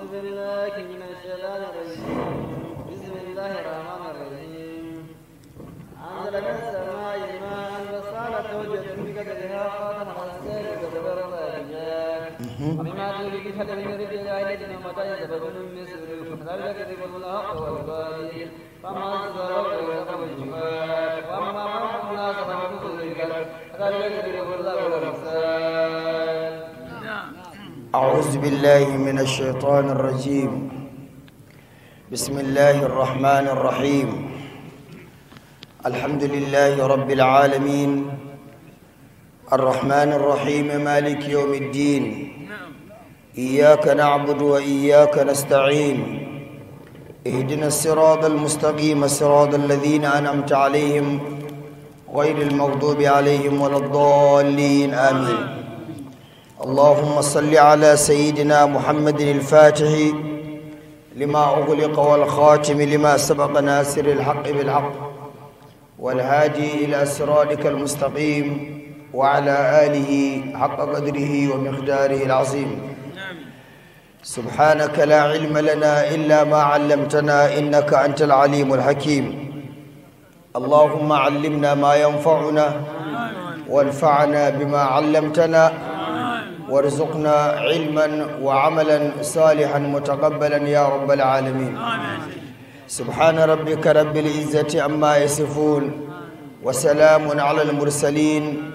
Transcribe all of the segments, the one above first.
بالله من الشيطان الرجيم. بسم الله الرحمن الرحيم. أنزل من السماء ماء فسالت أودية بقدرها فاحتمل السيل زبدا رابيا ومما تلك من رزق الله متاع زبد مثله كذلك يضرب الله والباطل فما الزرع والجبال وما منع الناس كذلك يضرب الله الأمثال. أعوذ بالله من الشيطان الرجيم. بسم الله الرحمن الرحيم. الحمد لله رب العالمين الرحمن الرحيم مالك يوم الدين. إياك نعبد وإياك نستعين. اهدنا الصراط المستقيم صراط الذين أنعمت عليهم غير المغضوب عليهم ولا الضالين، آمين. اللهم صل على سيدنا محمد الفاتح لما أغلق والخاتم لما سبق ناصر الحق بالحق والهادي إلى صراطك المستقيم وعلى آله حق قدره ومقداره العظيم. سبحانك لا علم لنا إلا ما علمتنا إنك أنت العليم الحكيم. اللهم علمنا ما ينفعنا وانفعنا بما علمتنا وارزقنا علما وعملا صالحا متقبلا يا رب العالمين. سبحان ربك رب العزة عما يصفون وسلام على المرسلين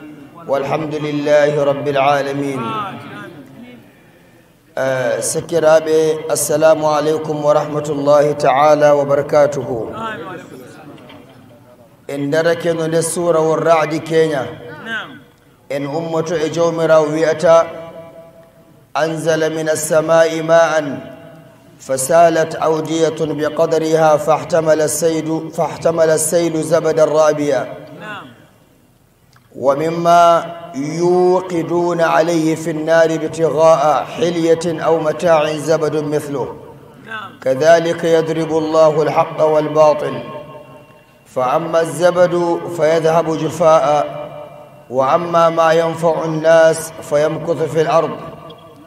والحمد لله رب العالمين. سكرابي السلام عليكم ورحمة الله تعالى وبركاته. إن دركنا للسورة والرعد كينيا إن أمة إجومرا ويأتا أنزل من السماء ماء فسالت أودية بقدرها فاحتمل السيل زبدا رابيا ومما يوقدون عليه في النار ابتغاء حلية أو متاع زبد مثله. كذلك يضرب الله الحق والباطل. فأما الزبد فيذهب جفاء وأما ما ينفع الناس فيمكث في الأرض.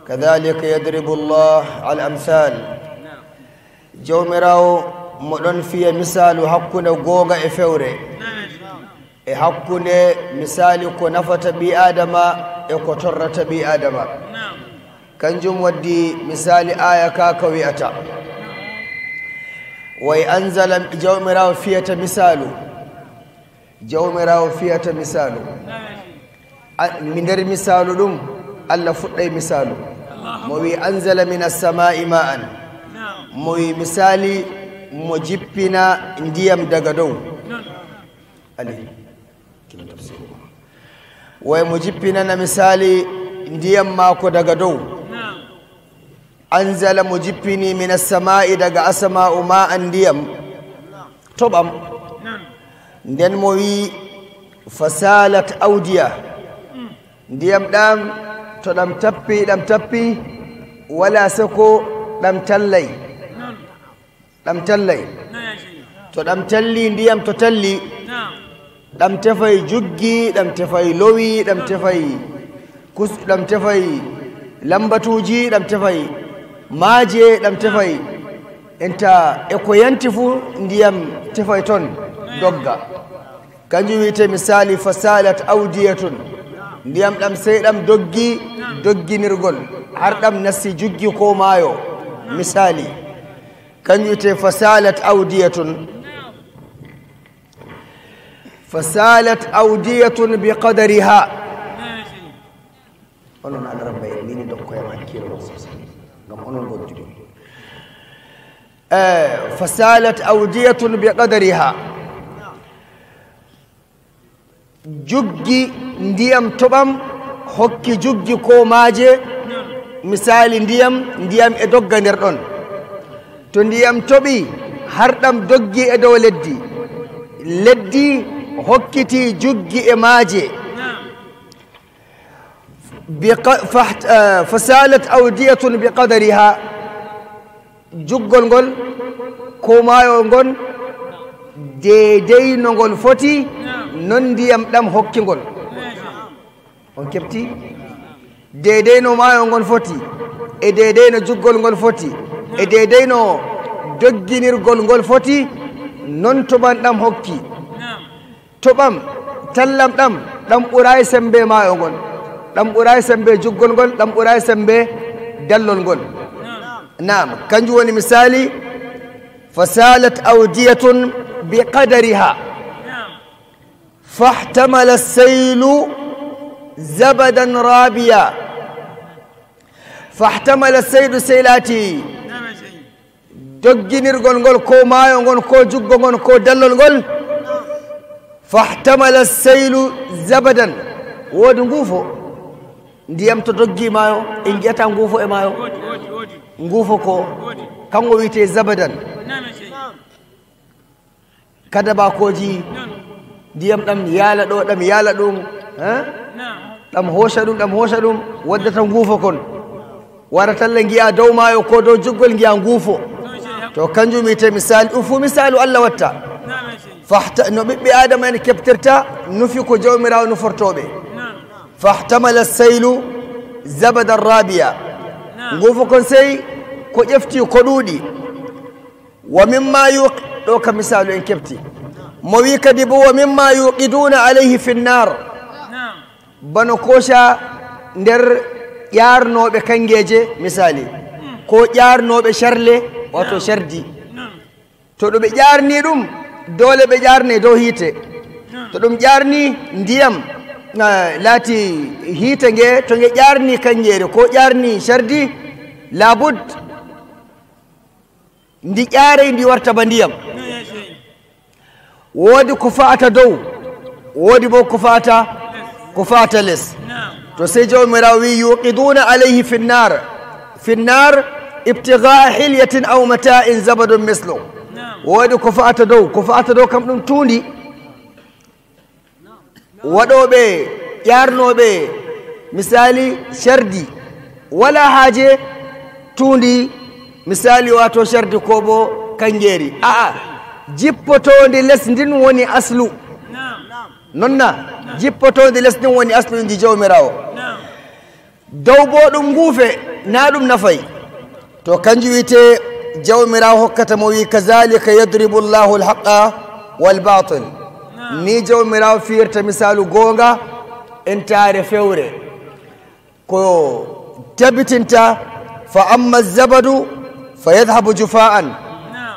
كذلك يضرب الله الأمثال. جومراو مدون في مثال حقنا غوغا e fewre e hakkunde misali ko nafata bi adama e ko torrata bi adama. Kanjum waddi misali aya ka ka wi'ata way anzala jawmirawo fiyata misalu jawmirawo fiyata misalu mi nder misalu ɗum Allah fuɗɗay misalu mo wi anzala minas samaa'i ma'an mo wi misali mo jippina ndiyam daga dow ali way mo jippinana misali ndiyam maako daga dow anzala mo jippini minas samaa'i daga asama'u ma'an ndiyam toɓam nden mo wi fasalat awdiya ndiyam ɗam to ɗam tappi ɗam tappi wala sako ɗam tallay ɗam tallay to ɗam talli ndiyam to talli ɗam tefay juggi ɗam tefay lowi ɗam tefay kus ɗam tefay lambatuji ɗam tefay maaje ɗam tefay enta e ko yanti fu ndiyam tefay toon dogga. Kanjum wiyete misali fasalat awdiyatun ndiyam ɗam sey ɗam doggi dogginirgol har ɗam nasti juggi ko maayo misali. Kanjum wiyete fasalat awdiyatun fasalat awdiyatun biqadariha. Onon Allah rabba en mini dokkoyam hakkilo sosai ngam onon gonduɗi. Fasalat awdiyatun biqadariha juggi ndiyam toɓam hokki juggi ko maaje misali ndiyam ndiyam e dogga nder ɗon to ndiyam toɓi har ɗam doggi e dow leddi leddi hokkiti juggi e maaje fasalat awdiyatun biqadariha juggol ngol ko maayo ngon deydey no ngol foti non ndiyam ɗam hokki ngol on kepti deydey no maayo ngon foti e deydey no juggol ngol foti E deydey no dogginirgol ngol foti non toɓam ɗam hokki toɓam tallam ɗam ɗam ɓuray sembe maayo ngol ɗam ɓuray sembe juggol ngol ɗam ɓuray sembe dallol ngol nam kanjum woni misali fasalat awdiyatun biqadariha fahtamala seylu zabadan rabiya fahtamala seylu seylati dogginirgol ngol ko maayo ngon ko juggo ngon ko dallol ngol fahtamala seylu zabadan woodi nguufo ndiyam to doggi maayo en ngiyata nguufo e maayo nguufo ko kango wiyete zabadan kada bakoji ndiyam ɗam yaala ɗo ɗam yaala ɗum ɗam hoosa ɗum ɗam hoosa ɗum waddata nguufo kon wara talla ngiya dow maayo ko dow juggol ngiya nguufo to kanjum wiyete misali ɗum fuu misalu Allah watta fahta no ɓiɓɓe adama en keptirta nufi ko jawmirawo nufortoɓe fahtamala seylu zabadan rabiya nguufo kon sey ko ƴefti ko ɗuuɗi wa mimma yuq ɗo ka misalu en kepti mo wi kadi bo wa mimma yuqiduna alayhi fi nnar bano koca nder ƴarnoɓe kangeje misali ko ƴarnoɓe charle wato chardi to ɗo ɓe ƴarni ɗum dole ɓe ƴarne dow hiite to ɗum ƴarni ndiyam laati hiite nge to nge ƴarni kangere ko ƴarni chardi labud ndi ƴaarey ndi warta ba ndiyam woodi ko fa'ata dow woodi bo ko fa'ata les to sey jawmirawo wi yuqiduna alayhi fi nnar fi nnar ibtigaa hilyatin aw mata'in zabadun mislu woodi ko fa'ata dow kam ɗum tuundi waɗoɓe ƴarnoɓe misali chardi wala haaje tuundi misali wato chardi ko bo kangeri a'a jippotondi les ndin woni aslu nonna jippotondi les ndin woni aslu ndi jawmirawo dow bo ɗum nguufe na ɗum nafay to kanjum wiyete jawmirawo hokkata mo wi kazalika yadribu llahu lhaqa walbatil ni jawmirawo fiyirta misalu goonga en taare fewre ko tabitinta fa amma zabadu fa yadhabu jufa'an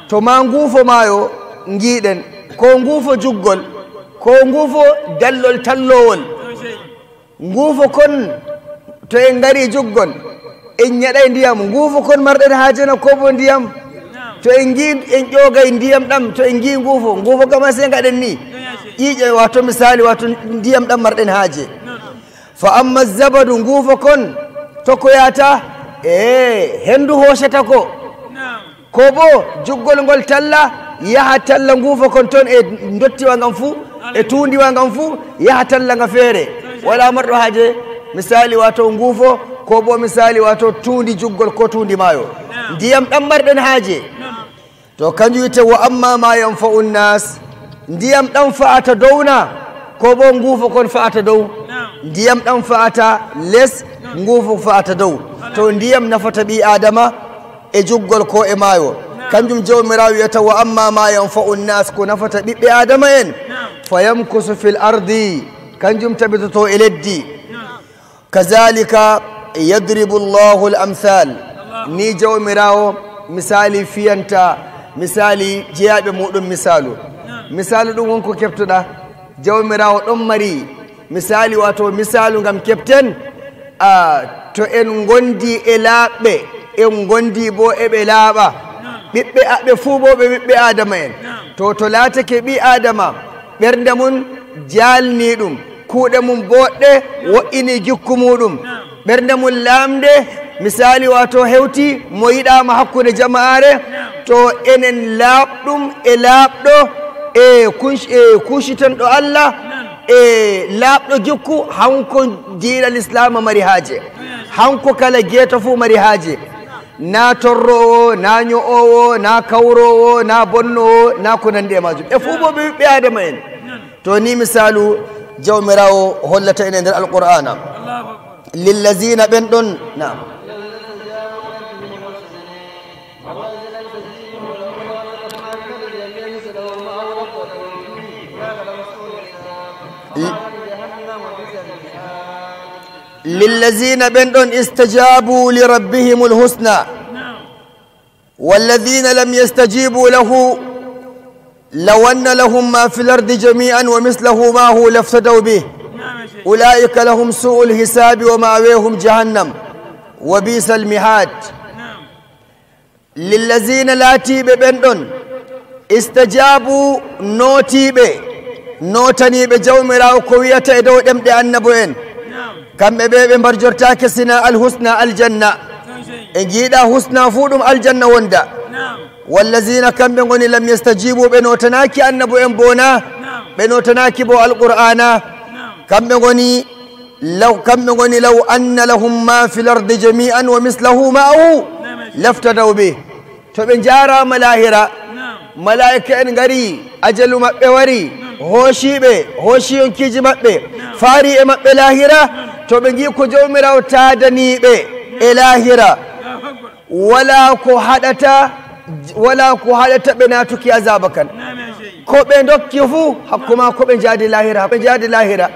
to ma nguufo maayo ngiiɗen ko nguufo juggol ko nguufo dallol tallowol nguufo kon to en ngari juggol en ñaɗay ndiyam nguufo kon marɗen haajena ko bo ndiyam to en gi en ƴoogay ndiyam ɗam to en gi nguufo nguufo kama sey ngaɗen ni ƴiiƴe wato misali wato ndiyam ɗam marɗen haaje fa amma zabadu nguufo kon tokoyata e hendu hoosata ko ko bo juggol ngol talla yaha talla nguufo kon toon e dottiwa ngam fuu e tuundiwa ngam fuu yaha talla nga feere wala marɗo haaje misali wato nguufo ko bo misali wato tuundi juggol ko tuundi maayo ndiyam ɗam marɗen haaje to kanjum wiyete wa amma ma yanfa'u nnas ndiyam ɗam fa'ata downa ko bo nguufo kon fa'ata dow ndiyam ɗam fa'ata les nguufo fa'ata dow to ndiyam nafata ɓi adama e juggol ko e maayo kanjum jawmirawo wiyata wa amma ma yanfa'u nnas ko nafata ɓiɓɓe adama en fa yamkusu fil ardi kanjum tabitoto e leddi kazalika yadribu llahu l amthal ni jawmirawo misali fiyanta misali jeyaɓe muɗum misalu misalu ɗum wonko keftoɗa jawmirawo ɗon mari misali wato misalu ngam keften to en gondi e laaɓɓe en gondi bo eɓe laaɓa ɓiɓɓe aɓe fuu bo ɓe ɓiɓɓe adama en to laatake ɓi adama ɓernde mum jalni ɗum kuuɗe mum boɗɗe wo'ini gikku muɗum ɓernde mum lamde misali wato hewti mo yiɗama hakkude jama'are to enen laaɓɗum e laaɓɗo e kucitanɗo Allah e laaɓɗo gikku hanko diinal islama mari haaje hanko kala geeto fuu mari haaje na torrowo na ño'owo na kawrowo na bonnowo na ko nandi e majum e fuu bo ɓe ɓiɓɓe adama en to ni misalu jawmirawo hollata ene nder alqur'ana lillazina ɓen ɗon nam. للذين بندون استجابوا لربهم الحسنى والذين لم يستجيبوا له لو أن لهم ما في الأرض جميعا ومثله ما هو لافتدوا به أولئك لهم سوء الحساب ومأويهم جهنم وبئس المهاد. للذين لاتي بندون استجابوا نوتي به نوتني بجومرا كوية إدو دمد النبوين كم بيبي برجرتاك سنا الحسنى الجنة إن جيدا حسنى فودم الجنة وندا والذين كم بنغني لم يستجيبوا بنوتناكي النبوين بونا بنوتناكي بو القرآن كم بنغني لو كم بنغني لو أن لهم ما في الأرض جميعا ومثله معه لافتدوا به. تبنجارا ملاهرة ملائكة إن غري أجل مبوري هوشي به هوشي ينكيج مبه فاري مبه لاهرة تبنجي كجومرا وتادني به إلاهرة ولا كهدتا ولا كهدتا بناتك عذابك كوبين دوكيفو حكما كوبين جادي لاهرة جادي لاهرة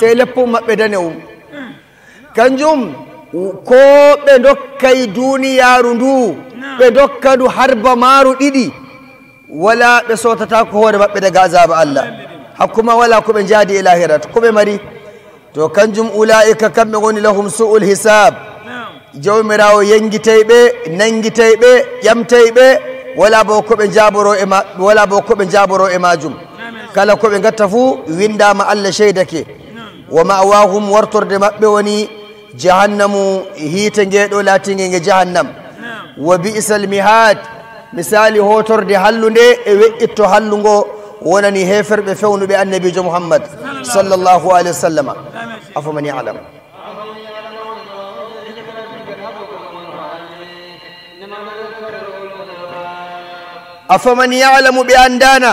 سيلبو مبه دنيو كنجوم كوبين دوكاي دنيا رندو بدوكادو حرب مارو ديدي ولا بصوتتا كو هore mabbe daga azaba Allah hakuma wala ko be jadi ilahirat ko be mari to kanjum ulaika kambe goni lahum su'ul hisab jawmirawo yengiteybe nangiteybe yamteybe wala bo ko be jaboro e ma wala bo ko be jaboro e majum kala ko be gatta fu windama Allah sheydake wa ma'wahum wartorde mabbe woni jahannamu hiite ngedo latinge nge jahannam wa bi'sal mihad misali hotorde hallunde e we'itto hallungo wonani heferɓe fewnuɓe annabijo Muhammad sallallahu alayhi wa sallam. Afaman ya'lam afaman ya'lamu bi andana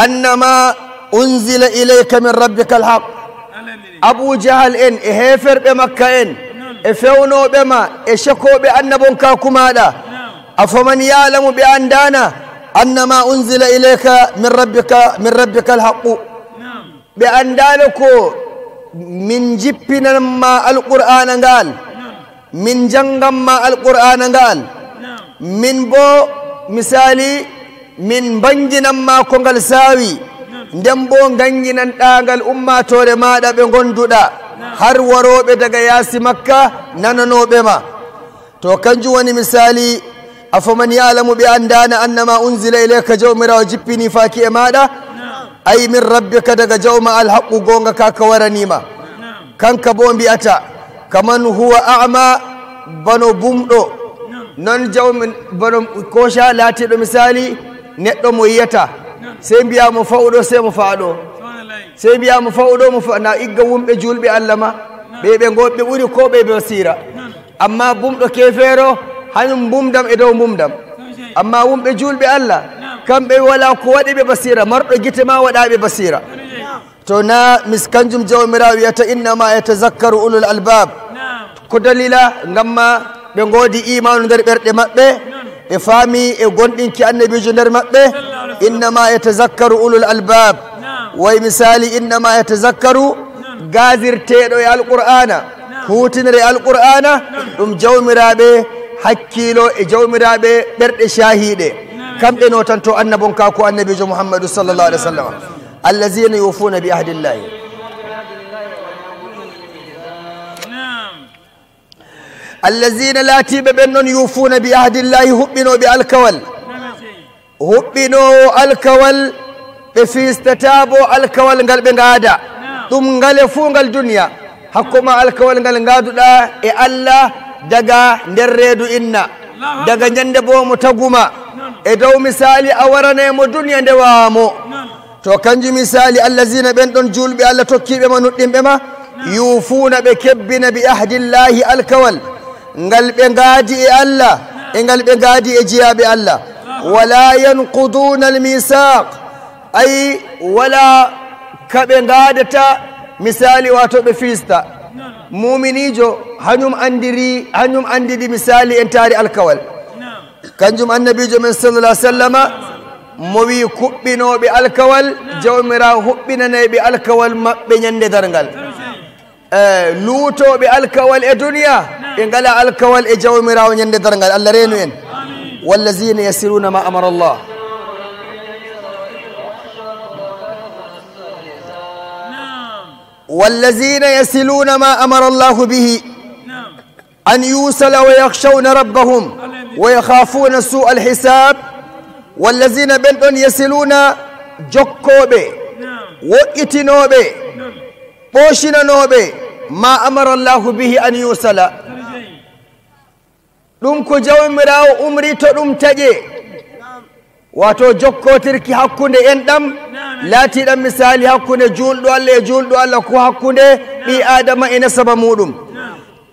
annama unzila ilayka min rabbika alhaq. Abu Jahal en e heferɓe Makka en e fewnoɓe ma e sekoɓe annabon kakumaɗa أفمن يعلم بأندانا أنما أنزل إليك من ربك الحق بأندانكو من جبنا ما القرآن قال من جنغم ما القرآن قال من بو مثالي من بنجنا ما كونغال ساوي ndembo ganginanɗangal ummatore maɗa ɓe gonduɗa har waroɓe daga yaasi Makka nananoɓe ma to kanjum woni misali أفمن يعلم بأندانا أنما أنزل إليك جومرا وجبني فاكي إمادا أي من ربك دغ جوما الحق غونغا كاكورانيما كان كبون بيأتا كمن هو أعمى بنو بومدو نون جوم بنو كوشا لاتي دو مثالي neɗɗo mo yiyata sey mbiyamo fawɗo sey mo faaɗo sey mbiyamo fawɗo mo na igga wumɓe julɓe Allah ma ɓe ɓe ɓe ɓuri ko ɓe basira amma bumɗo kefeero hañum bumdam e dow bumdam amma wumɓe julɓe Allah kamɓe wala ko waɗi ɓe basira marɗo gite ma waɗaɓe basira to na mis kanjum jawmirawo wiyata innama yatazakkaru ulul albab ko dalila gamma ɓe goodi imanu nder ɓerɗe maɓɓe ɓe faami e gonɗinki annabijo nder maɓɓe innama yatazakkaru ulul albab way misali innama yatazakkaru gazirteɗo e alqur'ana hutinere e alqur'ana ɗum jawmiraɓe hakkilo e jawmiraɓe ɓerɗe shahiɗe kamɓe no tan to annabon ka ko annabijo Muhammadu sallallahu alaihi wa sallam allazina yufuna bi ahdillahi allazina laatiɓe ɓen noon yufuna bi ahdillahi huɓɓinoɓe alkawal huɓɓinowo alkawal ɓe fistata bo alkawal ngal ɓe gaada ɗum ngale fuu ngal duniya hakkuma alkawal ngal gaaduɗa e Allah daga nder reedu inna daga ñande bo mo taguma e dow misali a waranemo duniya nde wawamo to kanjum misali allazina ɓen ɗon julɓe Allah tokkiɓe ma nuɗɗinɓe ma yufuna ɓe kebbina bi ahdillahi alkawal ngal ɓe ngaadi e Allah e ngal ɓe ngaadi e jiyaɓe Allah wala yanquduna almisaq ay wala kaɓe ngaadata misali wato ɓe fista muminijo hañum andiri hañum andidi misali en taari alkawal. Kanjum annabijo men sallallah sallama mo wi kuɓɓinoɓe alkawal jawmirawo huɓɓinanayɓe alkawal maɓɓe ñande dargal. Luutoɓe alkawal e duniya ɓe ngala alkawal e jawmirawo ñande dargal. Allah reenu en. Wallazina yasiruna ma amara Allah. Wallazina yasiluna ma amara Allahu bihi an yusala wa yakhshawna rabbahum wa yakhafuna su'a alhisab. Wallazina ɓen ɗon yasiluna jokkoɓe wo'itinoɓe ɓocinanoɓe ma amara Allahu bihi an yusala. Ɗum ko jawmirawo umri to ɗum taƴe, wato jokkotirki hakkunde enɗam laatiɗam misali hakkunde julɗo Allah e julɗo Allah, ko hakkunde ɓi adama e nasaba muɗum.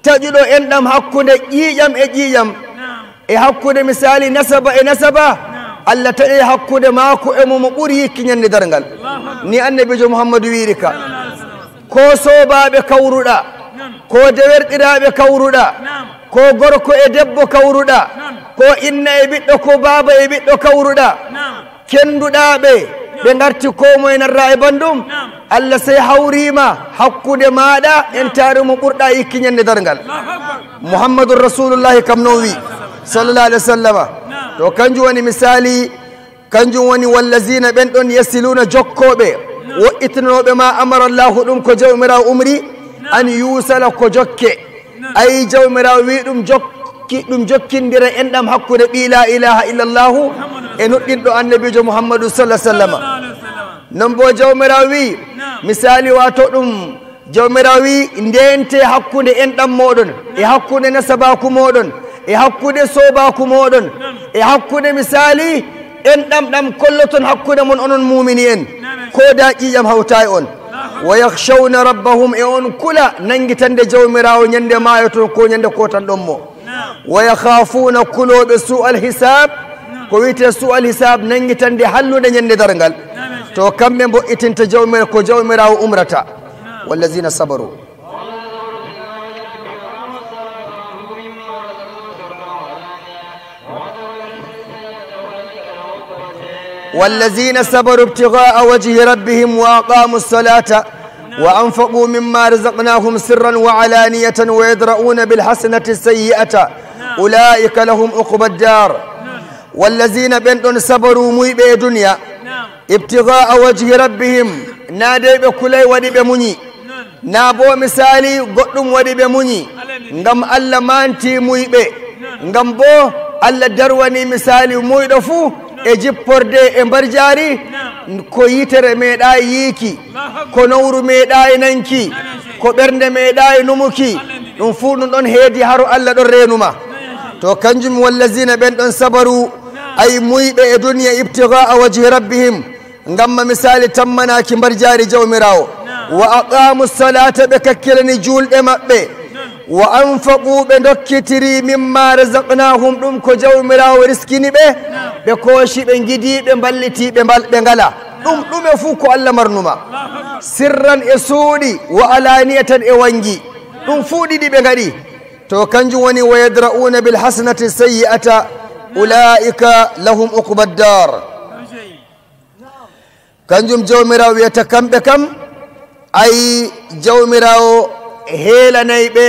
Taƴuɗo enɗam hakkunde ƴiiƴam e ƴiiƴam e hakkunde misali nasaba e nasaba, Allah taƴe hakkunde maako e mo ɓuri yikki ñande dargal. Ni annabijo Mouhammadou wiiri ka ko sobaɓe kawruɗa, ko dewerɗiraɓe kawruɗa, ko gorko e debbo kawruɗa, ko inna e ɓiɗɗo, ko baaba e ɓiɗɗo kawruɗa, kenduɗaɓe ɓe garti ko moye narra e bandum, Allah sey hawrima hakkude maɗa en taari mo ɓurɗa yikki ñande dargal. Mouhammadou rasulullahi kam noon wi sallallah alih wa sallama. To kanjum woni misali, kanjum woni wallazina ɓen ɗon yasiluna jokkoɓe wo'itinoɓe ma amara Allahu ɗum ko jawmirawo umri an yusala ko jokke. Ayi jawmirawo wi ɗum jokki ɗum jokkindira enɗam hakkude ɓi la ilaha illallahu e nuɗɗinɗo annabijo Mouhammadou sallah sallama. Non bo jawmirawo wi misali wato ɗum jawmirawo wi ndente hakkude enɗam moɗon e hakkude nasabaku moɗon e hakkude sobaku moɗon e hakkude misali enɗam ɗam kolloton hakkude mon onon mumini en ko da ƴiƴam hawtayi on. Wa yakhshawna rabbahum e on kula nangitande jawmirawo ñande maayo toon ko ñande kotan ɗon mo. Wa yakhafuna kuloɓe su'al hisab, ko wiyete su'al hisab nangitande hallude ñande dargal. To kamɓe mbo'itinta jawmira ko jawmirawo umrata. Wallazina sabaru. والذين صبروا ابتغاء وجه ربهم وأقاموا الصلاة وأنفقوا مما رزقناهم سرا وعلانية ويدرؤون بالحسنة السيئة أولئك لهم عقبى الدار. والذين بندون صبروا ميبه دنيا ابتغاء وجه ربهم نادي بكلي ودي بمني نابو مثالي قدم ودي بمني ngam Allah manti muybe ngam bo Allah darwani misali muydo fu e jipporde e mbarjaari ko yitere meeɗa yiiki, ko nowru meeɗa nanki, ko ɓernde meeɗa numuki, ɗum fuu ɗum ɗon heedi haro Allah ɗon reenuma. To kanjum wallazina ɓen ɗon sabaru ay muyɓe e duniya ibtigaa wajhi rabbihim ngamma misali tammanaki mbarjaari jawmirawo. Wa aqamu salata ɓe kakkilani julɗe maɓɓe. Wa anfaqu ɓe dokkitiri mimma razaqnahum ɗum ko jawmirawo riskini ɓe, ɓe kooshi ɓe gidi ɓe balliti ɓe ɓe ngala ɗum ɗume fuu ko Allah marnuma sirran e suuɗi wa alaniyatan e wangi ɗum fuu ɗiɗi ɓe ngaɗi. To kanjum woni wa yadra'una bilhasanati sayyi'ata ulaika lahum uqba ddar. Kanjum jawmirawo wiyata kamɓe kam ay jawmirawo heelanay ɓe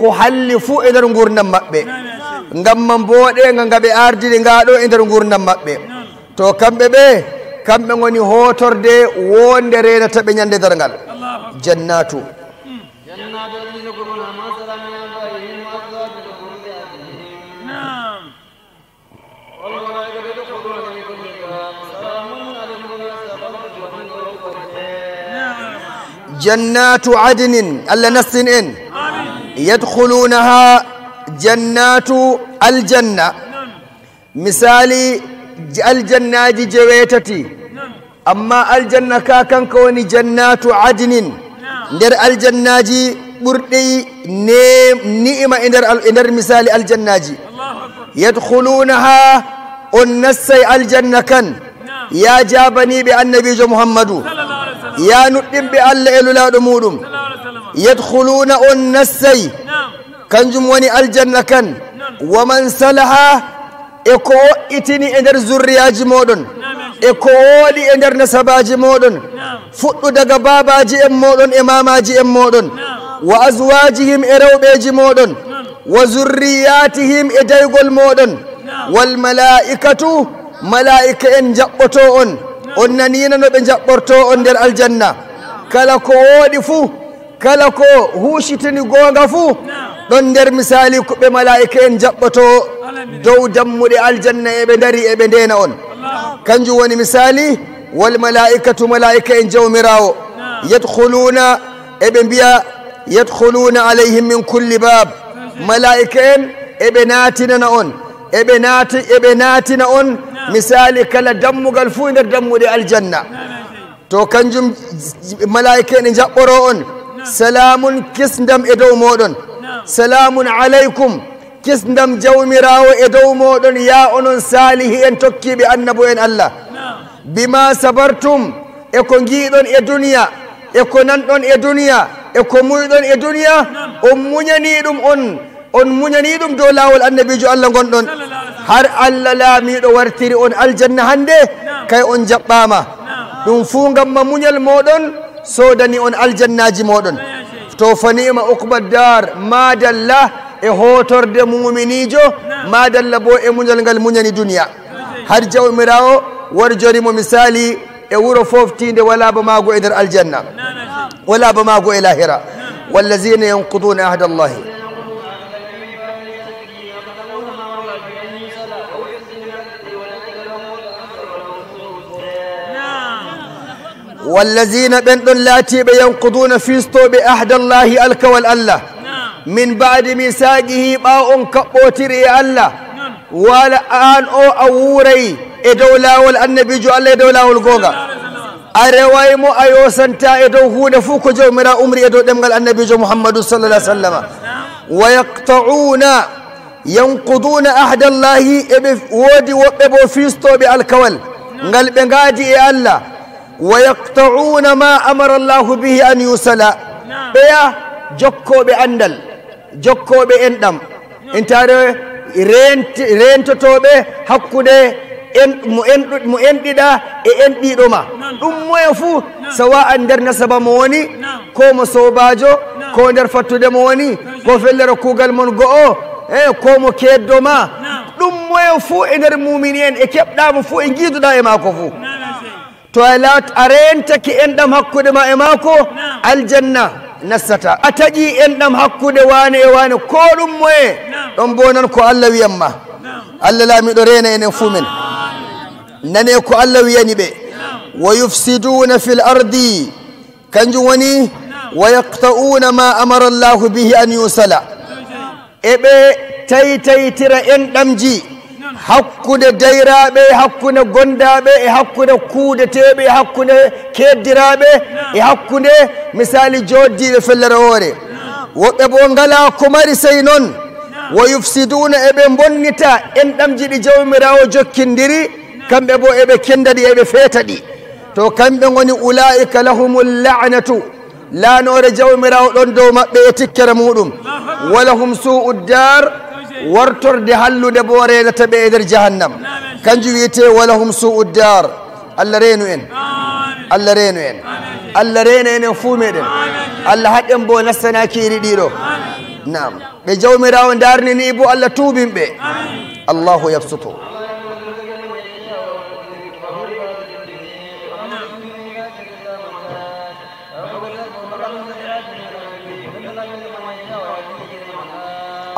ko halli fuu e nder gurdam maɓɓe ngam ma mbooɗenga nga ɓe ardiri nga ɗo e nder gurdam maɓɓe. To kamɓe ɓe kamɓe ngoni hotorde wonde renata ɓe ñande dargal. Jannatu jannatu adnin Allah nastin en yadkhulunaha jannatu aljanna misali aljannaji jeweetati, amma aljanna ka kanka woni jannatu adnin nder aljannaji ɓurɗi ni'ima e nder misali aljannaji. Yadkhulunaha on nassay aljanna kan ya jabaniɓe annabijo Mouhammadou ya nuɗɗinɓe Allah e lulaɗo muɗum. Yadkhuluna on nassay kanjum woni aljanna kan. Waman salaha e ko wo'itini e nder zurriyaji moɗon e ko wooɗi e nder nasabaji moɗon fuɗɗu daga babaji en moɗon e mamaji en moɗon wa azwajihim e rewɓeji moɗon wa zurriyatihim e daygol moɗon wal malaikatu malaika en jaɓɓoto on nanina no ɓe jaɓɓorto on nder aljanna kala ko wooɗi fuu kala ko huushitini goonga fuu ɗon nder misali ko ɓe malaika en jaɓɓoto dow dammuɗe aljanna eɓe dari eɓe ndena on kanjum woni misali wal malaikatu malaika en jawmirawo yadkhuluna eɓe mbiya yadkhuluna alayhim min kulli bab malaika en eɓe natinana on eɓe naati eɓe naatina on misali kala dammugal fuu nder dammuɗe aljanna to kanjum malaika en jaɓɓoro on salamun kisdam e dow moɗon salamun alaykum kisdam jawmirawo e dow moɗon ya onon salihi en tokkiɓe annabo en Allah bima sabartum e ko giiɗon e duniya e ko nanɗon e duniya e ko muyɗon e duniya on muñani ɗum on muñani ɗum dow lawol annabijo Allah gonɗon har Allah laamiɗo wartiri on aljanna hande kay on jaɓɓama ɗum fuu gamma muñal moɗon sodani on aljannaji moɗon to fa ni'ma uqba dar madalla e hotorde muminijo madalla bo e muñal ngal muñani duniya har jawmirawo warjorimo misali e wuro foftinde wala ba mago e nder aljanna wala ba mago e lahira wallazina yanquduna ahda allahi والذين بندن لاتي ينقضون فيستو بعهد الله الكوال الله من بعد ميثاقه باون كبوتري الله ولا ان او اوري ادولا والنبي جو الله ادولا والغوغا اروايمو ايو سنتا ادو هونه فوكو جو مرا عمري ادو دمغال النبي جو محمد صلى الله عليه وسلم ويقطعون ينقضون عهد الله ودي وبو فيستو بالكوال ngal be ngaadi e Allah ويقطعون ما أمر الله به أن يوصل بيا جوكو بأندل جوكو بأندم انت rentotoɓe hakkude mo enɗiɗa e enɗiɗo ma ɗum moye fuu sawa an nder nasaba mo woni ko mo sobajo ko nder fattude mo woni ko fellere kuugal mon go'o e ko mo keddo ma ɗum moye fuu e nder mumini en e keɓɗamo fuu e jiiduɗa e maako fuu to a rentake enɗam hakkude ma e maako aljanna nastata a taƴi enɗam hakkude wane e wane ko ɗum moye ɗon bo nan ko Allah wiyanma Allah laamiɗo rena enen fuu men nane ko Allah wiyani ɓe wa yufsiduna fil ardi kanjum woni wa yaqta'una ma amara llahu bihi an yusala eɓe taytaytira enɗamji hakkude dayraɓe hakkude gondaɓe e hakkude kuudeteɓe e hakkude keddiraɓe e hakkude misali joddiɓe fellere hoore woɓɓe bo ngala ko mari sey noon wa yufsiduna eɓe bonnita enɗamji ɗi jawmirawo jokkindiri kamɓe bo eɓe kendaɗi eɓe feeta ɗi to kamɓe goni ulaika lahumul lanatu laanore jawmirawo ɗon dow maɓɓe e tikkere muɗum walahum su'u dar wartorde hallude bo renata ɓe e nder jahannam kanjum wiyete walahum su'u dar Allah reenu en Allah reenu en Allah reena enen fuu meɗen Allah haɗen bo nastanaki iri ɗiɗo nam ɓe jawmirawo darnini bo Allah tuubinɓe allahu yabsutu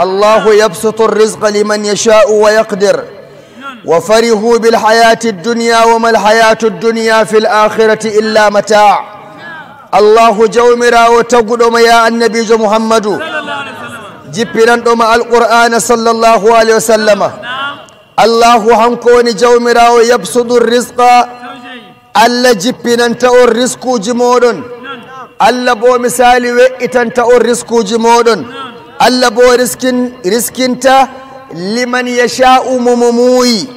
الله يبسط الرزق لمن يشاء ويقدر وفرحوا بالحياة الدنيا وما الحياة الدنيا في الآخرة إلا متاع الله جومرا وتقدم يا النبي محمد جبران القرآن صلى الله عليه وسلم الله هنكوني جومرا ويبسط الرزق الله جبران تأو الرزق جمودن الله بو مثالي وإتن تأو الرزق جمودن Allah bo riskinta liman yasha'u mo mumuyi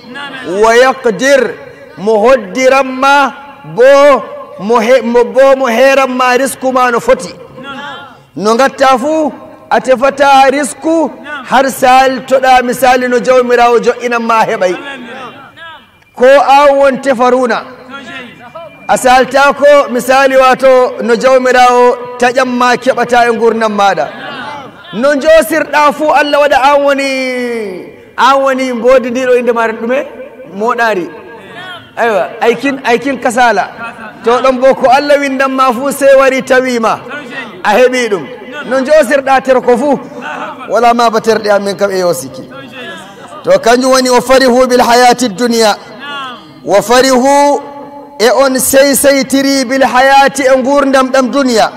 wa yaqdir mo hoddiranma bo mo bo mo heranma risku ma no foti no gatta fuu A tefata risku har saltoɗa misali no jawmirawo jo'inan ma heɓay ko an won tefaruna a salta ko misali wato no jawmirawo taƴan ma keɓata e gurnam maɗa no josirɗa fuu Allah waɗa an woni an woni mbodi ndiɗo inde mare ɗume moɗari aywa aykin aykin kasala to ɗon bo ko Allah windanma fuu sey wari tawima a heɓi ɗum no josirɗa ter ko fuu wala ma ba terɗe amin kam e yosiki to kanjum woni o farihu bil hayati dunia wa farihu e on sey seytiri bil hayati e gurdam ɗam duniya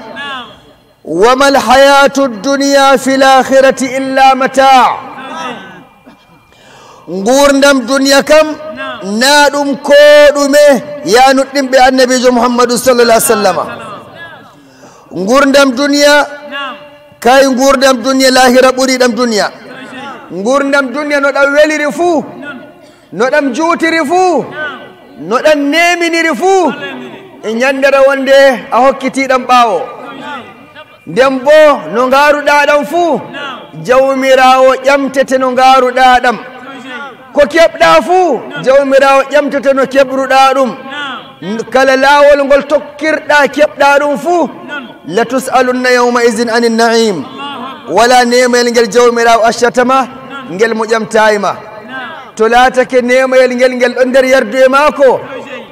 wama lhayatu dunia fi l akhirati illa mata gurdam duniya kam na ɗum ko ɗume ya nuɗɗinɓe annabijo Mouhammadou sallallah sallama gurdam duniya kay gurdam duniya lahira ɓuri ɗam duniya gurdam duniya no ɗam weliri fuu no ɗam juutiri fuu no ɗam neminiri fuu e ñandere wonde a hokkitiɗam ɓaawo nden bo no ngaaruɗa ɗam fuu jawmirawo ƴamtete no ngaaruɗa ɗam ko keɓɗa fuu jawmirawo ƴamtete no keɓruɗa ɗum kala laawol ngol tokkirɗa keɓɗa ɗum fuu la tusalunna yawma idin ani naim wala nemayel ngel jawmirawo accatama ngel mo ƴamtayima to laatake nemayel ngel ngel ɗon nder yardu e maako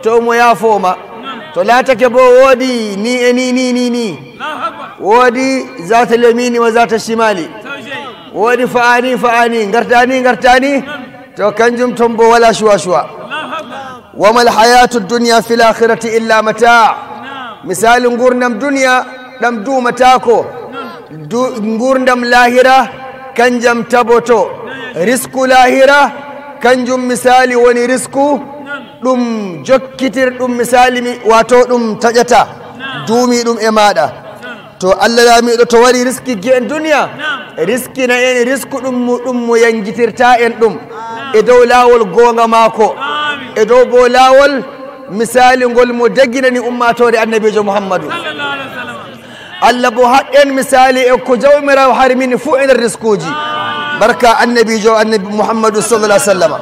to mo yaafoma to laatake bo woodi ni e ni ni ni ni woodi zata lemini wa zata shimali woodi fa'ani fa'ani gartani gartani to kanjum ton bo wala shuwa shuwa wama lhayatu dunia fi lakhirati illa mata misali gurdam duniya ɗam dumatako gurdam lahira kanjam taboto risku lahira kanjum misali woni risku ɗum jokkitir ɗum misali wato ɗum taƴata duumi ɗum e maɗa to Allah laamiɗo to wari riski gi en duniya riskina en risku ɗum ɗum mo yangitirta en ɗum e dow laawol goonga maako e dow bo laawol misali ngol mo daginani ummatore annabijo Mouhammadou Allah bo haɗ en misali e ko jawmirawo harmini fuu e nder riskuji barka annabijo annabi Mouhammadou sallallah sallama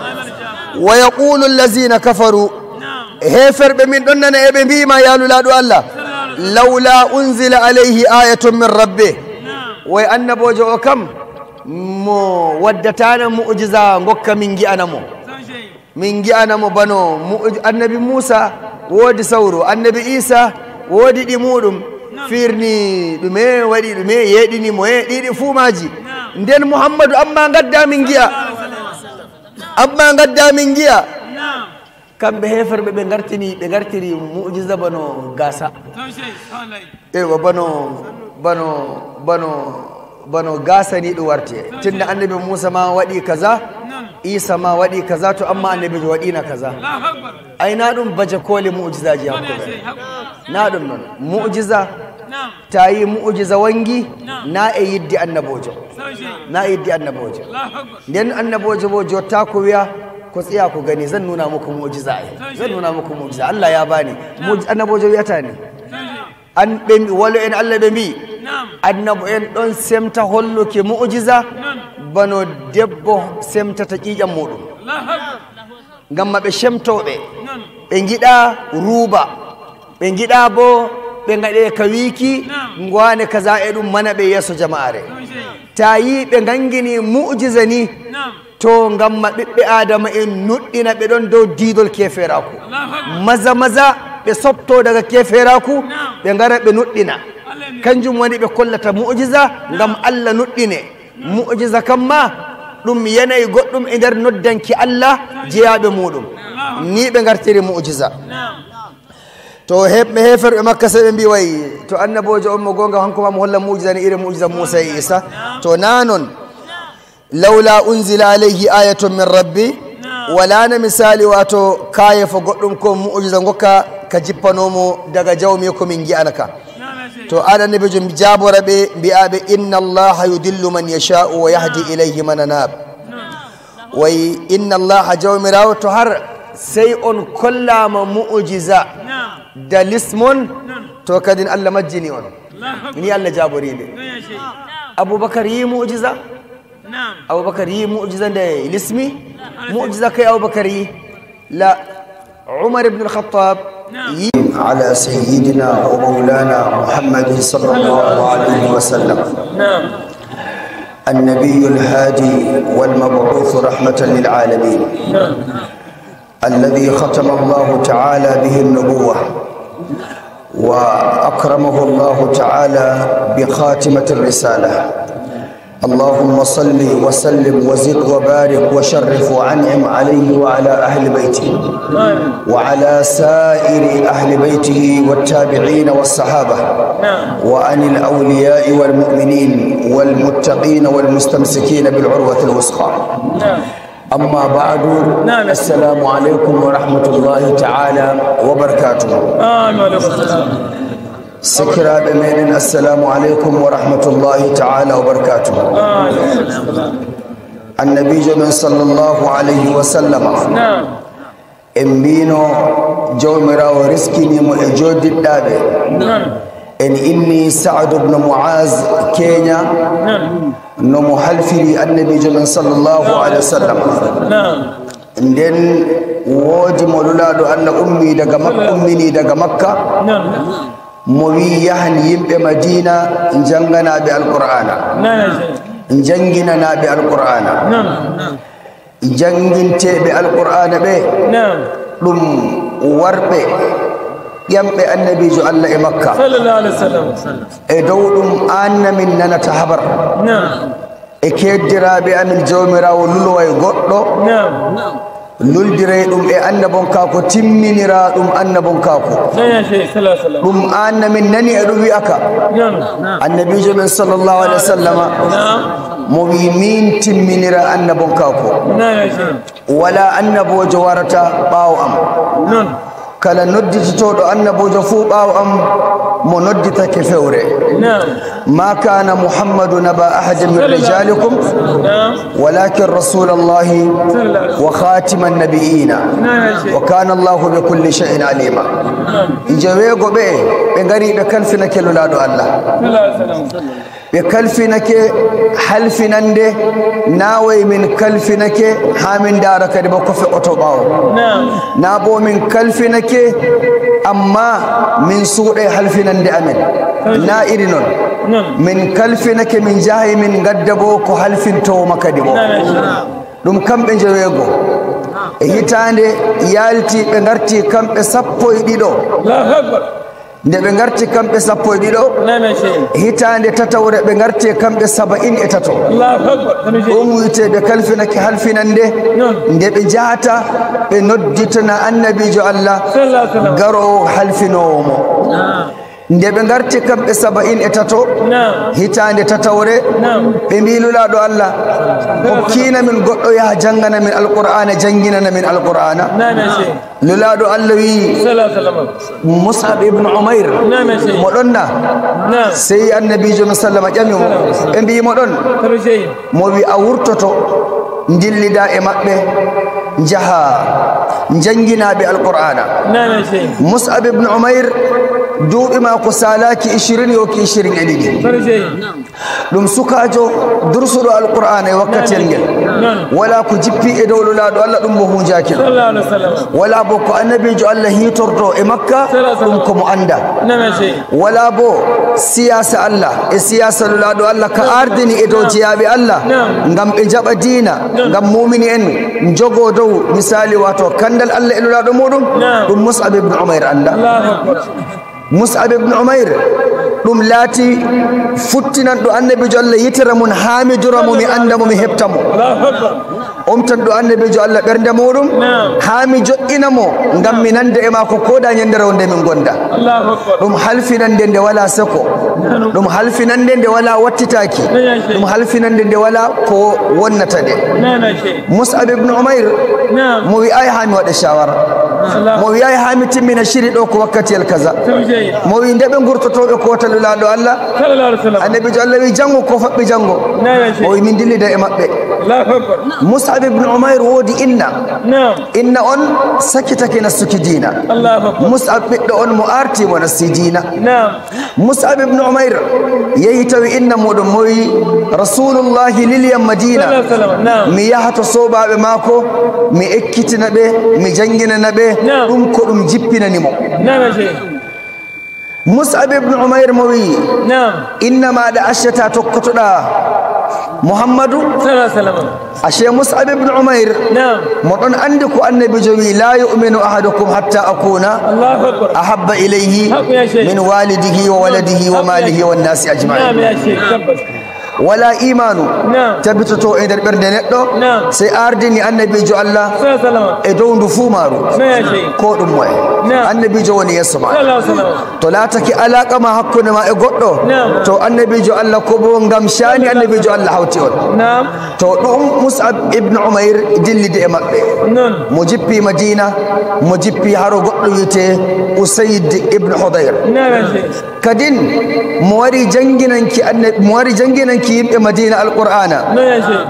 wa yaqulu allazina kafaru heferɓe min ɗon nana eɓe mbima yalulaɗo Allah lawla unzila alayhi ayatun min rabbi way annabojo o kam mo waddatana mu'jiza gokka min gi'anamo min gi'anamo bano annabi Moussa woodi sawru annabi Isa woodi ɗi muɗum firni ɗume waɗi ɗume yeɗinimo e ɗiɗi fuu maji nden Mouhammadou amma gadda min gi'a amma gadda min gi'a kamɓe heferɓe ɓe gartini ɓe gartiri mu'jiza bano gasa ewa bano bano bano bano gasa ni ɗum warte tunda annabi Moussa ma waɗi kaza Isa ma waɗi kaza to amma annabijo waɗina kaza ay na ɗum baje koli mu'jizaji hakkuɓe na ɗum noon mu'jiza ta yi mu'jiza wangi na e yidde annabojo na e yidde annabojo nden annabojo bo jotta ko wiya ko tsaya ku gani zan nuna muku mu'jiza ai zan nuna muku mu'jiza Allah ya bani annabojo wiyata ni an ɓe walo en Allah ɓe mbi annabo en ɗon semta holluki mu'jiza bano debbo semtata ƴiƴam muɗum ngam ma ɓe semtoɓe ɓe giɗa ruuba ɓe giɗa bo ɓe gaɗe ka wiiki gwane kaza e ɗum mana ɓe yeeso jama'are ta yi ɓe gangini mu'jiza ni to ngam ma ɓiɓɓe adama en nuɗɗina ɓe ɗon dow diidol keferaku maza maza ɓe sopto daga keferaku ɓe gara ɓe nuɗɗina kanjum woni ɓe kollata mu'jiza ngam Allah nuɗɗine mu'jiza kam ma ɗum yanayi goɗɗum e nder noddanki Allah jeyaɓe muɗum ni ɓe gartiri mu'jiza to heɓɓe heferɓe makka sey ɓe mbi way to annabojo on mo gonga hanko ma mo holla mu'jiza ni iri mu'jiza Moussa e Isa to na noon lawla unzila alayhi ayatun min rabbi walana misali wato kayefo goɗɗum ko mu'jiza gokka ka jippanomo daga jawmi ko min gi'ana ka to an annabijo jabora ɓe mbiyaɓe inna allaha yudillu man yasha'u wa yahdi ilayhi man anab way inna allaha jawmirawo to har sey on kollama mu'jiza da lismon to kadin Allah majjini on ni Allah jaboriɓe Abubakar yi mu'jiza. Abubakar yi mu'jiza nde lismi mu'jiza kay Abubakar yi la. Umar ibn al-Khattab على سيدنا ومولانا محمد صلى الله عليه وسلم. النبي الهادي والمبعوث رحمة للعالمين. الذي ختم الله تعالى به النبوة وأكرمه الله تعالى بخاتمة الرسالة. اللهم صل وسلم وزد وبارك وشرف وأنعم عليه وعلى أهل بيته وعلى سائر أهل بيته والتابعين والصحابة وعن الأولياء والمؤمنين والمتقين والمستمسكين بالعروة الوثقى. أما بعد، السلام عليكم ورحمة الله تعالى وبركاته. سكرا بمين السلام عليكم ورحمة الله تعالى وبركاته. النبي جمن صلى الله عليه وسلم إن جومرا ورزقني مؤجود الدابي إن إني سعد بن معاذ كينيا نمو حلفي النبي جمن صلى الله عليه وسلم. nden woodi mo lulaɗo Allah ummi daga Makka ummini daga Makka mo wi yahan yimɓe Madina jannganaɓe alqur'ana janginanaɓe alqur'ana janginteɓe alqur'ana ɓe ɗum warɓe ƴamɓe annabijo Allah e Makka e dow ɗum anna min nanata habar e keddiraɓe amin jawmirawo luloway goɗɗo luldiray ɗum e annabon kako timminira ɗum annabon kako ɗum anna min nani e ɗum wi'aka annabijo men sallallahu alaihi wasallama mo wi min timminira annabon kako wala annabojo warata ɓaawo am kala nodditotoɗo annabojo fuu ɓaawo am mo nodditake fewre. ما كان محمد نبا أحد من رجالكم ولكن رسول الله وخاتم النبيين وكان الله بكل شيء عليما. جويغو بي بغري بكلفنك لولادو الله بكلفنك حلفنande naaway min kalfinake ha min dara kadi bo ko fe'oto ɓaawo na bo min kalfinake amma min suuɗe halfinande amen na iri noon min kalfinake min jahay min gadda bo ko halfintowoma kadi bo ɗum kamɓe jeweego e hitande yalti ɓe garti kamɓe 12 nde ɓe garti kamɓe 12 hitande tatawre ɓe garti kamɓe 73 ɗum wiyete ɓe kalfinake halfinande nde ɓe jahata ɓe nodditana annabijo Allah garowo halfinowo mo nde ɓe garti kamɓe 73 hitande tatawre ɓe mbi lulaɗo Allah hokkina min goɗɗo yaha janngana min alqur'ana janginana min alqur'ana lulaɗo Allah wi Mus'ab ibn Umair mo ɗon na sey annabijo mi sallama ƴami mo ɓe mbi mo ɗon mo wi a wurtoto dillida e maɓɓe jaha janginaɓe alqur'ana Mus'ab ibn Umair duuɓi ma ko salaki 20 yoki 22 ɗum sukajo dursuɗo alqur'ana e wakkatiyel ngel wala ko jippi e dow lulaɗo Allah ɗum mo hunjaki wala bo ko annabijo Allah hitorto e Makka ɗum komo anda wala bo siyasa Allah e siyasa lulaɗo Allah ka ardini e dow jeyaɓe Allah ngam ɓe jaɓa diina ngam mumini en jogo dow misali wato kandal Allah e lulaɗo muɗum ɗum Mus'ab ibn Umair anda Mus'ab ibn Umair ɗum laati futtinan ɗo annabijo Allah yitere mum haamidura mo mi anda mo mi heɓta mo omtan ɗo annabijo Allah ɓernde muɗum haa mi jo'ina mo ngam mi nanda e maako koda ñandere wonde min gonda ɗum halfinande nde wala seko ɗum halfinande nde wala wattitaki ɗum halfinande nde wala ko wonnata ɗe Mus'ab ibn Umair mo wi ay haa mi waɗa shawara Mo wi'ay ha mi timmina shiri ɗo ko wakkatiyel kaza. Mo wi nde ɓe gurtotoɓe kota lulaɗo Allah. Annabijo Allah wi janngo ko faɓɓi janngo. O wi min dillida e maɓɓe. Mus'ab ibn Umair woodi inna. Inna on sakitake nastuki diina. Mus'ab ɓiɗɗo on mo arti mo nasti diina. Mus'ab ibn Umair yehi tawi inna muɗum mo wi Rasulullahi liliyam Madina. Mi yaha to sobaɓe maako mi ekkitina ɓe mi janginana ɓe ɗum ko ɗum jippinanimo. Mus'ab ibn Umair mo wi inna maɗa accata tokkotoɗa Muhammadu. Ashe Mus'ab ibn Umair mo ɗon andi ko annabijo wi la yu'minu ahadukum hatta akuna ahabba ilayhi min walidihi wa waladihi wa malihi wan nasi ajma'in. Wala imanu tabitoto e nder ɓernde neɗɗo sey ardini annabijo Allah e dow ndu fuu maaru ko ɗum moye annabijo woni yesso ma. To laatake alaqa ma hakkunde ma e goɗɗo to annabijo Allah ko bo ngam shani annabijo Allah hawti on. To ɗum Mus'ab ibn Umair dillide e maɓɓe. Mo jippi Madina, mo jippi haro goɗɗo wiyete Usayd ibn Hudayr. Kadin mo wari janginanki annabi, mo wari janginanki yimɓe Madina alqur'ana.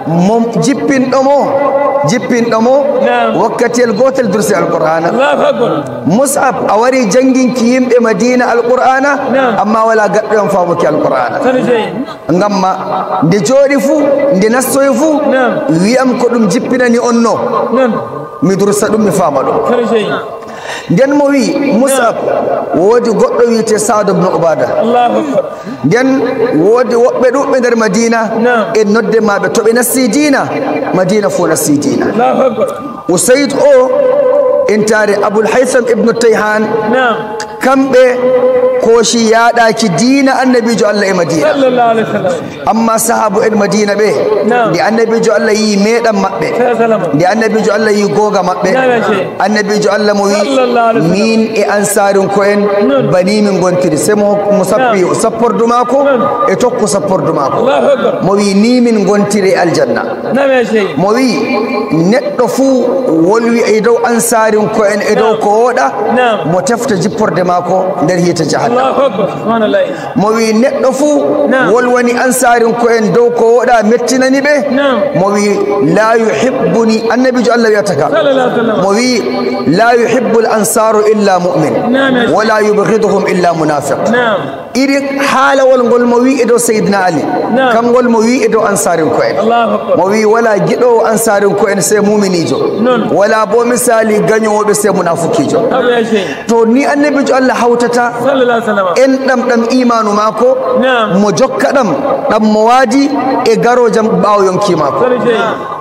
Mo jippinɗo mo wakkatiyel gotel dursi alqur'ana. Mus'ab a wari janginki yimɓe Madina alqur'ana amma wala gaɗɗo en famuki alqur'ana. Ngam ma nde jooɗi fuu nde nastoyi fuu wiyam ko ɗum jippinani on no mi dursa ɗum mi faama ɗum. Nden mo wi Mus'ab woodi goɗɗo wiyete Saad ibn Ubada. Nden woodi woɓɓe ɗuɓɓe nder Madina e nodde maɓe to ɓe nasti diina Madina fuu nasti diina. Usayd o intare Abul Haytham ibn Tayhan kamɓe koshi yaɗaki diina annabijo Allah e Madina. Amma sahabu en Madina ɓe nde annabijo Allah yi meɗan maɓɓe, nde annabijo Allah yi goga maɓɓe, annabijo Allah mo wi min e ansarin ko en bani min gontiri sey mo sappi sappordu maako e tokku sappordu maako. Mo wi ni min gontiri e aljanna. Mo wi neɗɗo fuu wolwi e dow ansarin ko en e dow ko woɗa mo tefta jipporde maako nder hiite jahannama. Mo wi neɗɗo fuu wolwani ansarin ko en dow ko woɗa mettinani ɓe. Mo wi la yuhibbuni annabijo Allah wiyata ka. Mo wi la yuhibbu l ansaru illa mu'min wala yubghiduhum illa munafiq. Iri haalawol ngol mo wi e dow Seydina Ali kangol mo wi e dow ansarin ko en. Mo wi wala giɗowo ansarin ko en sey muminijo, wala bo misali gañowoɓe sey munafukijo. To ni annabijo Allah hawtata en ɗam ɗam imanu maako mo jokka ɗam ɗam mo waadi e garojam ɓaawo yonki maako.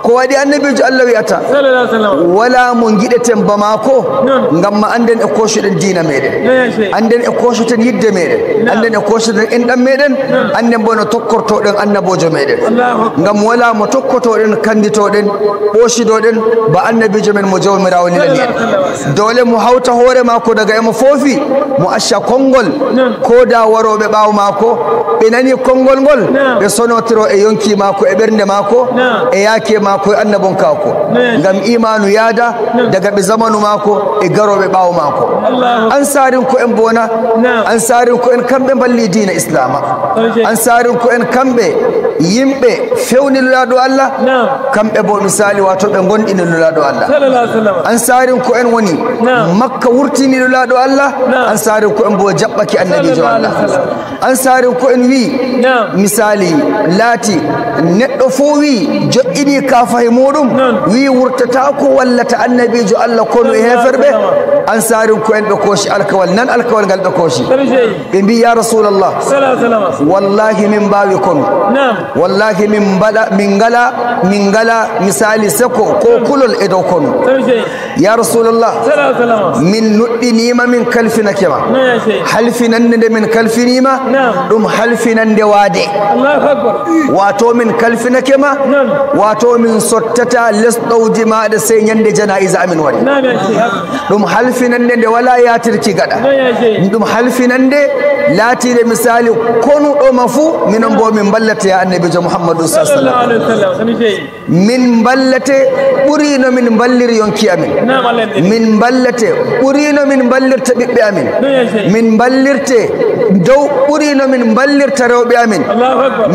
Ko waɗi annabijo Allah wiyata wala mo giɗeten ba maako ngam ma anden e kocuɗen diina meɗen, anden e kocoten yidde meɗen, anden e kocoten enɗam meɗen, anden bo no tokkortoɗen annabojo meɗen. Ngam wala mo tokkotoɗen kanditoɗen ɓocidoɗen ba annabijo men mo jawmirawo lilani en. Dole mo hawta hoore maako daga emo foofi mo acca konngol ko da waroɓe ɓaawo maako ɓe nani konngol ngol ɓe sonotiro e yonki maako e ɓernde maako e yaake maako e annabon kaako. Ngam imanu yaada daga ɓe zamanu maako e garoɓe ɓaawo maako. Ansarin ko en bona, ansarin ko en kamɓe balli diina islama, ansarin ko en kamɓe yimɓe fewni lulaɗo Allah, kamɓe bo misali wato ɓe gonɗini lulaɗo Allah. Ansarin ko en woni Makka wurtini lulaɗo Allah, ansarin ko en bo jaɓɓaki annabijo Allah. Ansarin ko en wi misali laati neɗɗo fo wi joƴƴini kafahi muɗum wi wurtata ko wallata annabijo Allah kono e heferɓe. Ansarin ko en ɓe kooshi alkawal nan alkawal ngal ɓe kooshi ɓe mbi ya Rasulallah wallahi min mbawi kono, wallahi min mbaɗa min ngala misali seko ko kulol e dow kono. Ya Rasulallah min nuɗɗinima min kalfinakema, halfinande nde min kalfinima ɗum halfinande waade, wato min kalfinake ma wato min sottata les ɗowdi maɗa sey ñande janaisa amin wari ɗum halfinande nde wala yatirki gaɗa ɗum halfinande laatire misali konuɗoma fuu minon bo min ballate ya annabijo Muhammadu sallallahu alaihi wasallam min ballate ɓurino min balliri yonki amin min ballate ɓurino min ballirta ɓiɓɓe amin min ballirte dow ɓurino min ballirta rewɓe amin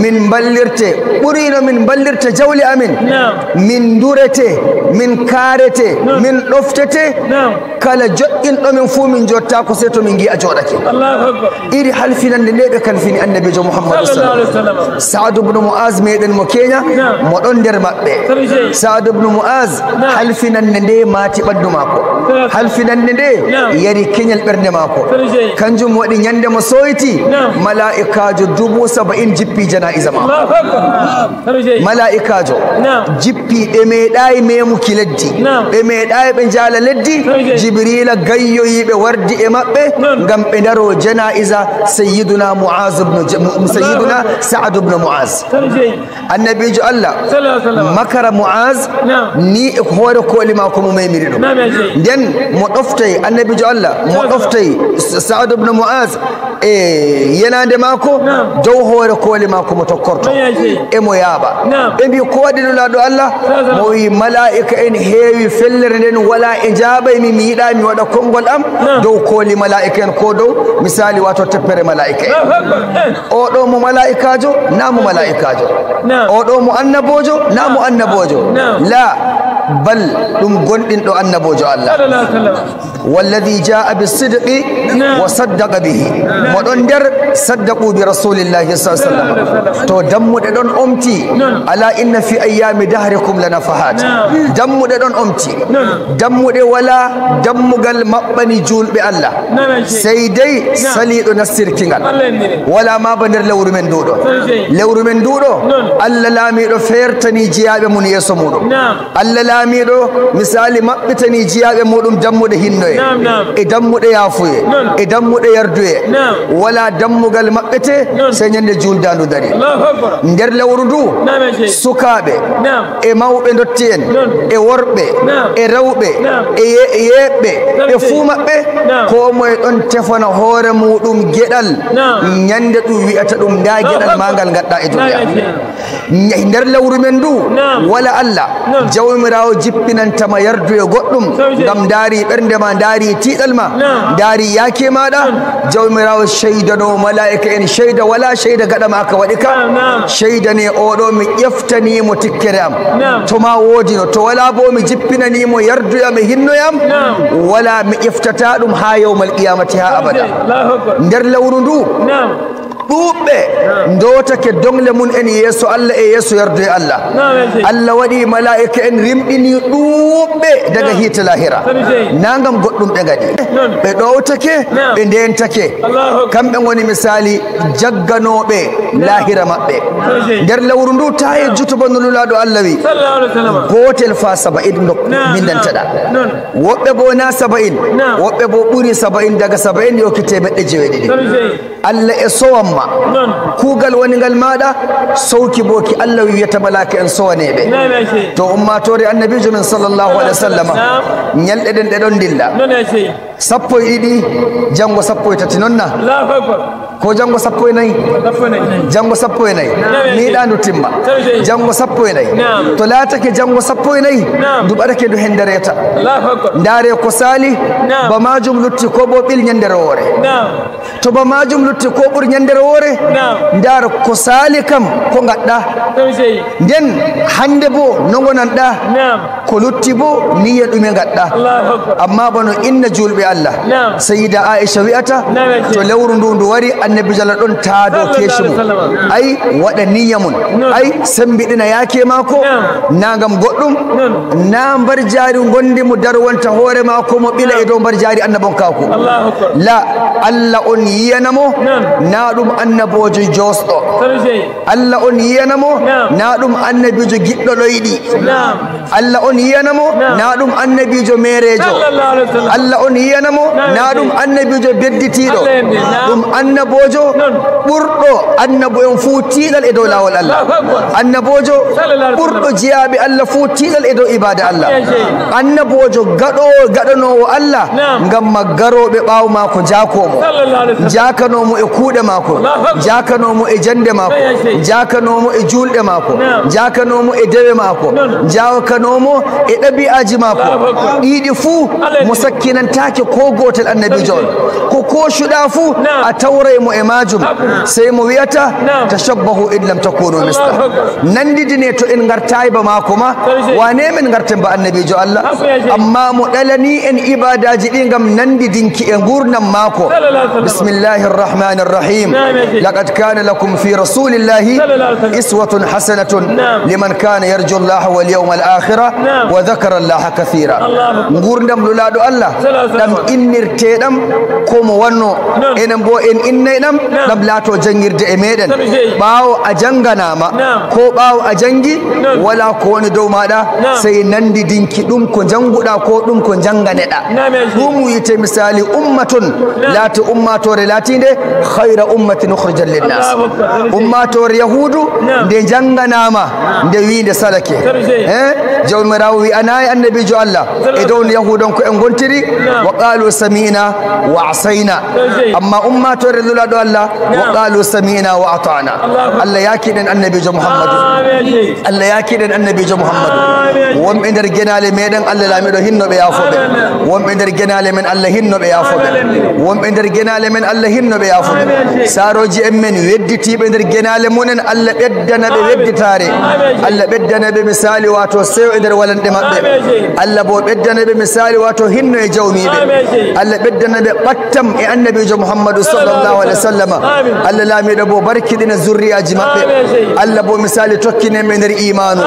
min ballirte ɓurino min ballirta jawli amin min durete min kaarete min ɗoftete kala joƴƴinɗo min fuu min jottako sey to min gi'a joɗake iri halfinande nde ɓe kalfini annabijo Muhammadu sallallahu alaihi wasallam. Saadu ibn Muaz meɗen mo Kenya mo ɗon nder maɓɓe. Saadu ibn Muaz halfinande nde maati ɓandu maako, halfinande nde yari keñal ɓernde maako. Kanjum waɗi ñande mo soyti mala'ikajo 70,000 jippi janaisa maako. Mala'ikajo jippi ɓe meeɗayi memuki leddi, ɓe meeɗayi ɓe jaala leddi. Jibrila gayyoyiɓe wardi e maɓɓe ngam ɓe daro janaisa sayyiduna Muaz ibn sayyiduna Sa'ad ibn Muaz. Annabijo Allah makara Muaz ni e hoore kooli maako mo memiri ɗum. Nden mo ɗoftay annabijo Allah mo ɗoftay Sa'ad ibn Muaz e yenande maako dow hoore kooli maako mo tokkorto e mo yaaɓa. Ɓe mbi ko waɗi nulaɗo Allah mo wi mala'ika en heewi fellere nden wala e jaaɓay mi mi yiɗa mi waɗa konngol am dow kooli mala'ika en ko dow misali wato teppere mala'ika en. Oɗo mo mala'ikajo na mo mala'ikajo, oɗo mo annabojo na mo annabojo, la bal ɗum gonɗinɗo annabojo Allah. Walladhi jaa bisidqi wa saddaqa bihi, mo ɗon nder saddaqu bi rasulillahi sallallahu alaihi wasallam. To dammuɗe ɗon omti, ala inna fi ayyami dahrikum lanafahat. Dammuɗe ɗon omti, dammuɗe wala dammugal maɓɓani julɓe Allah sey dai saliɗo nastirkingal wala ma ba nder lewru men nduɗo. Lewru men nduɗo Allah laamiɗo fertani jiyaɓe mum yeeso muɗum, Allah laamiɗo misali maɓɓitani jiyaɓe muɗum dammuɗe hinnoye e dammuɗe yaafuye e dammuɗe yarduye. Wala dammugal maɓɓete sey ñande juldandu dari nder lewru ndu. Sukaɓe e mawɓe dotti en e worɓe e rewɓe e yeɓɓe ɓe fuu maɓɓe ko moye ɗon tefana hoore muɗum geɗal ñande ɗum wiyata ɗum nda geɗal magal gaɗɗa e duniya. Nder lewru men ndu wala Allah jawmirawo jippinantama yarduye goɗɗum ngam daari ɓernde ma, daari tiiɗal ma, daari yaake maɗa. Jawmirawo shaydano malaika en shayda wala shayda gaɗa ma ka waɗi ka shaydane oɗo mi ƴeftanimo tikkere am to ma woodino, to wala bo mi jippinanimo yarduyam e hinnoyam, wala mi ƴeftata ɗum ha yawmal qiyamati ha abada. Nder lewru ndu ɗuɓɓe dotake dongle mun en yeeso Allah e yeeso yarduye Allah. Allah waɗi malaika en rimɗini ɗuɓɓe daga hiite lahira na ngam goɗɗum ɓe gaɗi, ɓe ɗowtake ɓe ndentake, kamɓe goni misali jagganoɓe lahira maɓɓe. Nder lewru ndu ta yejjuto bano lulaɗo Allah wi gotel fa 70 no bindanteɗa, woɓɓe bo na 70, woɓɓe bo ɓuri 70, daga 70 yoki 807. Allah e sowanma kuugal woni ngal maɗa sowki bo ki Allah wiyata malaka en sowaneɓe. To ummatore annabijo men sallallahu alaihi wasallam ñalɗe ɗen ɗe ɗon dilla 12 jango 13 nonna ko jango 14, jango 14 miɗa ndu timma jango 14. To laatake jango 14 ndu ɓarake ndu hendereta ndaare ko sali ba majum lutti ko bo ɓil ñandere woore, to ba majum lutti ko ɓuri ñandere woore ndaara ko sali kam ko gaɗɗa. Nden hande bo no gonanɗa ko lutti bo niyya ɗume gaɗɗa. Amma bano inna julɓe Allah sayida Aisha wi'ata to lewru ndu ndu wari annabi jalla ɗon taado keshi mum ay waɗa niyya mum ay sembiɗina yaake maako na ngam goɗɗum na mbar jaari gondi mo darwonta hoore maako mo ɓila e dow mbar jaari annabon kaako la Allah on yiyanamo na ɗum annabojo josɗo, Allah on yiyanamo na ɗum annabijo giɗɗo ɗoyɗi, Allah on yiyanamo na ɗum annabijo merejo, Allah on yiyanamo na ɗum annabijo bedditiɗo, ɗum annabojo annabojo ɓurɗo annabo en fuu tiiɗal e dow laawol Allah, annabojo ɓurɗo jeyaaɓe Allah fuu tiiɗal e dow ibada Allah, annabojo gaɗowo gaɗanowo Allah ngam ma garoɓe ɓaawo maako jaakomo, jakanomo e kuuɗe maako, jakanomo e jande maako, jakanomo e julɗe maako, jakanomo e dewe maako, jakanomo e ɗabi'aji maako. Ɗiɗi fuu mo sakkinantake ko gotel annabijo on ko kocuɗa fuu a tawray mo e majum. Sey mo wiyata tashabbahu in lam takunu misla, nandidine to en gartayi ba maako ma wane min garten ba annabijo Allah. Amma mo ɗalani en ibadaji ɗi ngam nandidinki e gurnam maako. Bismillahi rrahmani rrahim, laqad kana lakum fi rasulillahi iswatun hasanatun liman kana yarju llaha wal yawma al akhira wa dhakara llaha kathira. Gurdam lulaɗo Allah ɗam innirteɗam komo wanno, enen bo en innay ɗam ɗam laato jangirde e meɗen. Ɓaawo a janganama ko ɓaawo a jangi wala ko woni dow maɗa sey nandidinki ɗum ko janguɗa ko ɗum ko janganeɗa. Ɗum wiyete misali ummatun laati ummatore laatinde hayra ummatin ukhrijat linnas, ummatore yahudu nde janganama nde winde salake. Jawmirawo wi anayi annabijo Allah e dow no yahudanko en gontiri wa qalu sami'na wa asayna. Amma ummatore lulaɗo Allah wa qalu sami'na wa ata'na. Allah yakiɗen annabijo Muhammadu, Allah yakiɗen annabijo Muhammadu. Wonɓe nder genale meɗen Allah laamiɗo hinnoɓe yaafoɓe, wonɓe nder genale men Allah hinnoɓe yaafoɓe, wonɓe nder genale men Allah hinnoɓe yaafoɓe. Saroji en men wedditiɓe nder genale munen Allah ɓeddana ɓe wedditare, Allah ɓeddana ɓe misali wato sewo e nder walanɗe maɓɓe, Allah bo ɓeddana ɓe misali wato hinno e jawmiɓe, Allah ɓeddana ɓe ɓattam e annabijo Muhammadu sallallahu alaihi wa sallama. Allah laamiɗo bo barkiɗina zurriyaji maɓɓe, Allah bo misali tokkinen ɓe nder imanu,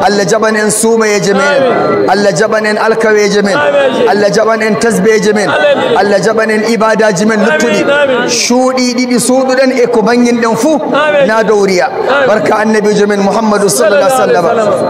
Allah jaɓan en suumayeje meɗen, Allah jaɓan en alkaweje men, Allah jaɓan en tasbeje men, Allah jaɓan en ibadaji men luttuɗi cuuɗi ɗiɗi suuɗuɗen e ko banginɗen fuu na dow riya. Barka annabijo men Muhammadu sallallahu alaihi wa sallama.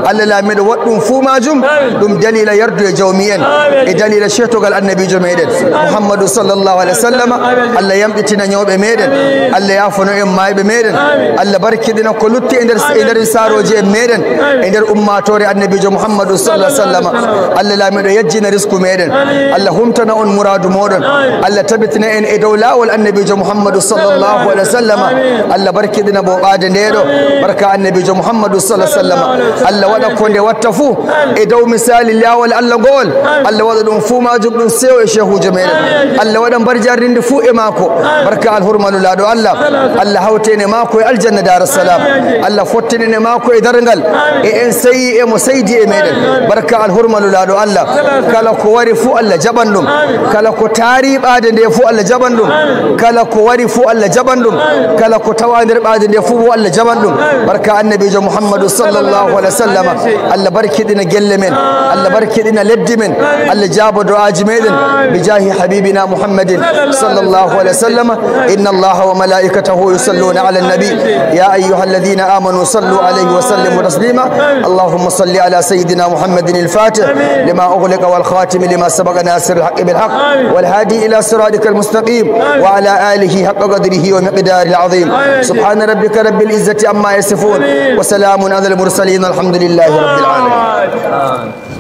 Allah laamiɗo waɗ ɗum fuu majum ɗum dalila yardu e jawmi en e dalila cetogal annabijo meɗen Muhammadu sallallahu alaihi wa sallama. Allah yamɗitina ñawɓe meɗen, Allah yafono en mayɓe meɗen, Allah barkiɗina ko lutti e nder saroji en meɗen e nder ummatore annabijo Muhammadu sallallahu alaihi wa sallama. Allah laamiɗo yajjina risku meɗen, Allah humtana on muradu moɗon, Allah tabitina en e dow lawol annabijo Muhammadu sallallahu alaihi wa sallama. Allah barkiɗina bo ɓaade ndeɗo barka annabijo Muhammadu sallallahu alaihi wa sallama. Allah waɗa ko nde watta fuu e dow misali lawol Allah ngol, Allah waɗa ɗum fuu majum ɗum sewo e cheikhujo meɗen, Allah waɗa mbarjarinde fuu e maako barka alhurmanu laaɗo Allah. Allah hawtene maako e aljanna darussalam, Allah fottinene maako e dargal e en sayi e mo saydi e meɗen barka alhurmanu laaɗo Allah. Kala ko wari fuu Allah jaɓan ɗum, kala ko taari ɓaade nde fuu Allah jaɓan ɗum, kala ko wari fuu Allah jaɓan ɗum, kala ko tawa nder ɓaade nde fuu bo Allah jaɓan ɗum barka annabijo Muhammadu sallallahu alaihi wa sallama. Allah barkiɗina gelle men, Allah barkiɗina leddi men, Allah jaabo du'aji meɗen bijahi habibina Muhammadin sallallahu alaihi wa sallama. Inna Allaha wa malaikatahu yusalluna ala nabi ya ayyuha alladhina amanu sallu alaihi wa sallimu taslima. Allahumma salli ala sayyidina Muhammadin al-fatih lima ughliqa wal khatim lima sabaqa nasir al-haqq bil haqq wal hadi ila siratika al-mustaqim wa ala alihi haqqa qadrihi wa miqdarihi al-azim. Subhana rabbika rabbil izzati amma yasifun wa salamun ala al-mursalin, alhamdulillahi rabbil alamin.